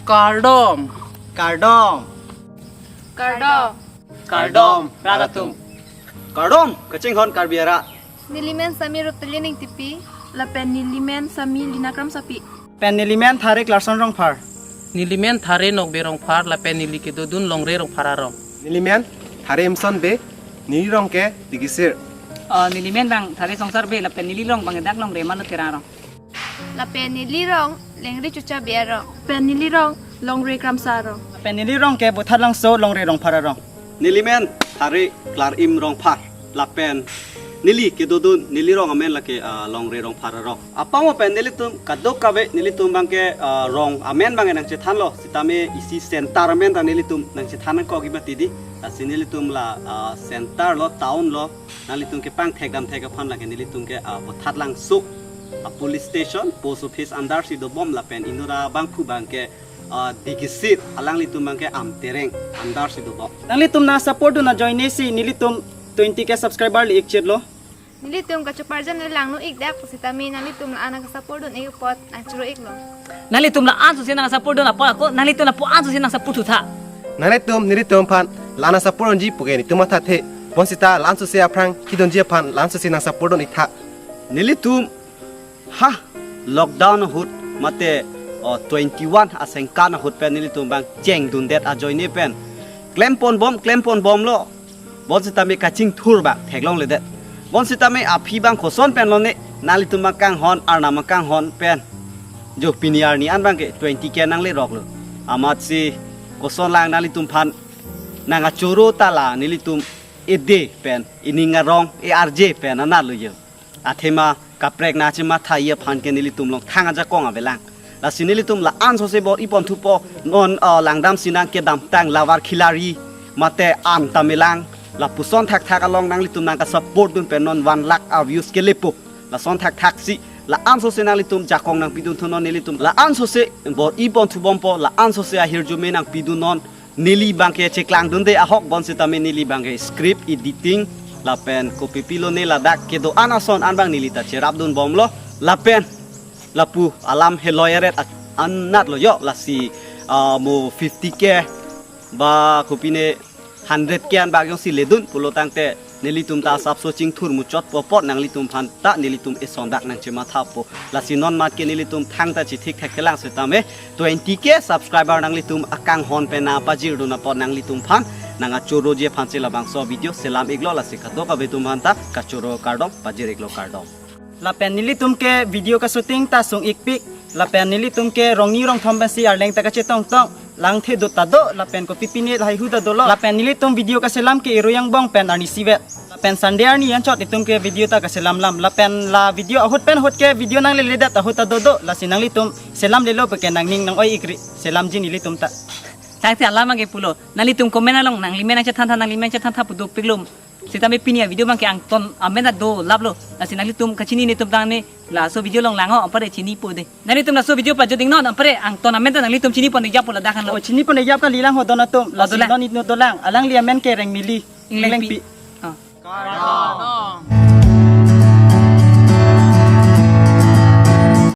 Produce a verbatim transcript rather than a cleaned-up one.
Kardom. Kardom. Kardom. Kardom, rat atum. Kardom, kachinghon Karbi arat. Neli men Sami Rupteli Ningtipi. Lapen neli men Sami Lina Kramsapi. Pen neli men Thare Klarson Rongphar. Neli men Thare Nokbe Rongphar lapen neli kedodun Longre Rongphar arong. Neli men Thare Imson Bey, neli rong ke Digisir. Oh, neli men bang Thare Songsar Bey lapen neli rong bang dak Longre Malutera arong. Lapen neli rong Lengri Chucha Bey arong. Pen neli rong Longre Kramsa arong. Pen neli rong ke Bothatlangso Longre Rongphar arong. Neli men Thare Klarim Rongphar lapen neli kedodun neli rong amen lake ah, Longre Rongphar arong. Apamo pen nelitum kadokave nelitum bangke ah, rong amen bangke nangchethanlo sitame isi center amen ta nelitum nangchethan nangkok iba tidi. Lasi nelitum la ah, center lo town lo nanglitum kepangthek damthek aphan lake nelitum ke ah, Bothatlangso ah, police station post office under si dobom lapen inut abangphu bangke ah, Digisir alanglitum bangke Amtereng under si dobom. Nanglitum nang support dun ajoine si nelitum twenty K subscriber le-ik chetlo. Nelitum kachoparjan le langno ik dak sitame nanglitum la-an nang support dun ik apot nangchoro iklo. Nanglitum la-an sose nang support dun apot ako nanglitum lapu-an sose nang support thutha. Nanglitum nelitum aphan la-an nang support dunji puke netum mathathe. Bonsita la-an sose aphrang kidunji aphan la-an sose nang support dun iktha. Nelitum ha lockdown ahut mate oh, twenty-one asengkan ahut pen nelitum bang chengdundet ajoine pen klempon bom klempon bomlo. Bonsitame kachingthur bang theklongledet. Bonsitame aphi bang koson pen lone nanglitum bang kanghon arnam bang kanghon pen jo pini arni an bangke twenty K nangleroklo. Amatsi koson lang nanglitum aphan nang achoro ta la nelitum ede pen ining arong e arje pen anatlo yo. Athema kaprek na chematha aphan ke nelitum along thang ajakong avelang. Lasi nelitum la-an sose bor-iponthupo non ah, langdam sinang kedamtang lavar khilari mate am tamelang lapuson thakthak along nanglitum nang ka support dun pen non one lakh a views kelepo. Lason thakthak si la-an sose nanglitum jakong nangpidun thunon nelitum la-an sose bor-iponthu bompo la-an sose ahirjume nangpidun non. Neli bangke cheklangdunde ahok bonsitame neli bangke script editing lapen kopipilo ne ladak kedo-an ason an bang neli ta cherapdun bomlo lapen lapu alam heloi aret a- anatlo yo lasi ah, mo fifty K ba kopine hundred K an bak jongsi ledun pulo tangte nelitum ta asapso chingthur muchotpo apot nanglitum aphan ta nelitum eson dak nangchemathapo. Lasi non mat ke nelitum thangta chithik thekthelang setame twenty K subscriber nanglitum akanghon pen nangpajirdun apot nanglitum aphan nang achoroji aphan si labangso video selam iklo lasi kadokave atum aphan ta kachoro kardom pajir iklo kardom. Lapen nelitum ke video ka shooting ta sung ikpik. Lapen nelitum ke rongni rongthom pensi arleng ta kachetongtong. Langthe do ta do lapen kopipine lahai hu ta dolo. Lapen nelitum video kaselam ke Irui angbong pen arnisi vet. Lapen Sunday arni anchot itum ke video ta kaselam lam. Lapen la video ahut pen ahut ke video nangleledet ahut ta dodo. Lasi nanglitum selam lelo puke nangning nang-oi ikri. Selamji nelitum ta. Sangsi alam ke pulo. Nanglitum comment along nanglimen nangchethan tha nanglimen chethan tha puduk piklum. Sitame pini a video bangke angton amen ta dolaplo. Lasi nanglitum kachini netum tang ne laso video along langho ampare chinipo de. Nanglitum laso video pajoding non ampare angton amen ta nanglitum chinipon de japo ladak han lo. O chinipon de jap kali lang ho don atum. Lasi dolang. Don inut dolang. Alangli amen ke Rengmili. Inglengpi. Inglengpi. Oh.